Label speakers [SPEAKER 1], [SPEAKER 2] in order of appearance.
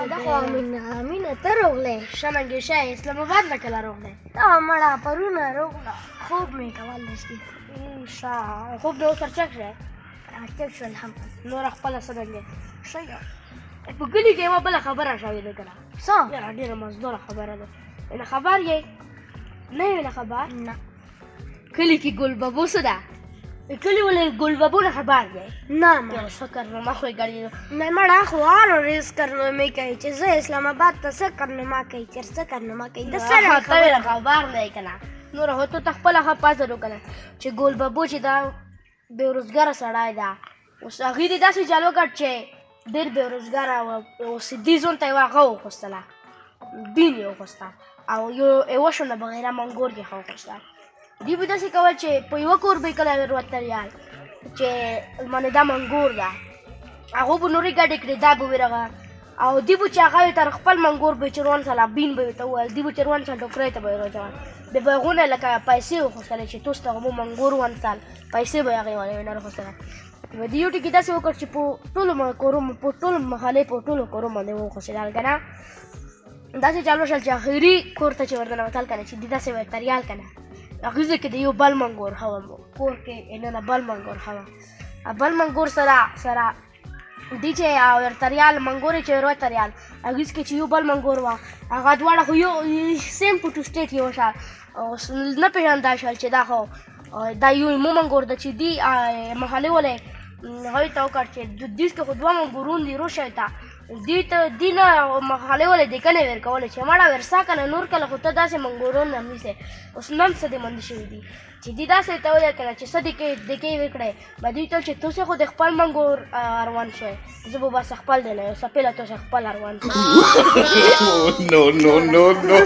[SPEAKER 1] دا خو امینه امینه ته روغلې.
[SPEAKER 2] ښه ننګې ښه اسلام آباد نه کله روغلې؟
[SPEAKER 1] دا مړه پرونه روغله، خوب مې کول نشي.
[SPEAKER 2] ښه خوب دې اوس ورچک شی؟
[SPEAKER 1] راچک شو الحمدلله.
[SPEAKER 2] نوره خپله څه ننګې ښه یم. په کلي کې یوه بله خبره شوې ده که نه؟
[SPEAKER 1] څه؟
[SPEAKER 2] یاره ډېره مزدوره خبره ده. نه خبر یې؟ نه یې نه خبر؟
[SPEAKER 1] نه.
[SPEAKER 2] کلي کې ګل ببو څه ده؟ کلي ولې ګل ببو نه خبر دی؟
[SPEAKER 1] نه ما
[SPEAKER 2] یو څه کارنامه خو یې ګړې.
[SPEAKER 1] نه مړه خو هر ورځ کارنامې کوي چې زه اسلام آباد ته څه کارنامه کوي، چې څه کارنامه کوي، د څه
[SPEAKER 2] نه خبر خبر نه یې که نه؟ نوره خو ته خپله ښه پته ده که نه چې ګل ببو چې دا بېروزګاره سړی ده، اوس هغې دې داسې چل وکړ چې ډېر بېروزګاره و. اوس دې ځون ته یوه هغه وخوستله، بین یې وخوسته او یو یوه شونه بغیره منګور یې ښه وخوسته. دوی به داسې کول چې په یوه کور به یې کله وروتریال چې معنې دا منګور ده، هغو به نورې ګډې کړې، دا به ویرغه او دوی به چې هغه تر خپل منګور به یې چې روان سله بین به یې ورته وویل، دوی به چې روان سل ټوکرۍ ته به یې وروچول، بیا به هغو نه لکه پیسې وخوستلې چې توس ته مو منګور ونسل، پیسې به یې هغې ولې نه راخوستله. نو دې یو ټکي داسې وکړ چې په ټولو کورو، په ټولو محلې، په ټولو کورو باندې وخوسېدل که نه. داسې چل وشول چې اخري کور ته چې ورته ننوتل که نه، چې دې داسې وتریال که نه، هغې ځای کې د یو بل منګور ښه وه، کور کې یې ننه بل منګور ښه وه. بل منګور سره سره دی چې ورتریال منګور یې چې وروتریال، هغې کې چې یو بل منګور وه، هغه دواړه خو یو سیم فوټو سټیټ یې وشال او نه پېژندل شول چې دا خو دا یو مو منګور ده. چې دی محلې ولې هغوی ته وکړ چې دې کې خو دوه منګورون دي، روشه ته دې ته دې نه محلې ولې دې کنې ورکولې چې مړه ورسا که نه، نور کله خو ته داسې منګورون نه نیسې، اوس نن څه دې مندې شوي دي چې دې داسې ته وویل که نه چې څه دې کې دې کې وکړې. به دوی ته چې تاسې خو د خپل منګور روان شوی، زه به بس خپل دی نه یو څپېله تاسې خپل روان شوی.
[SPEAKER 3] No, no, no, no.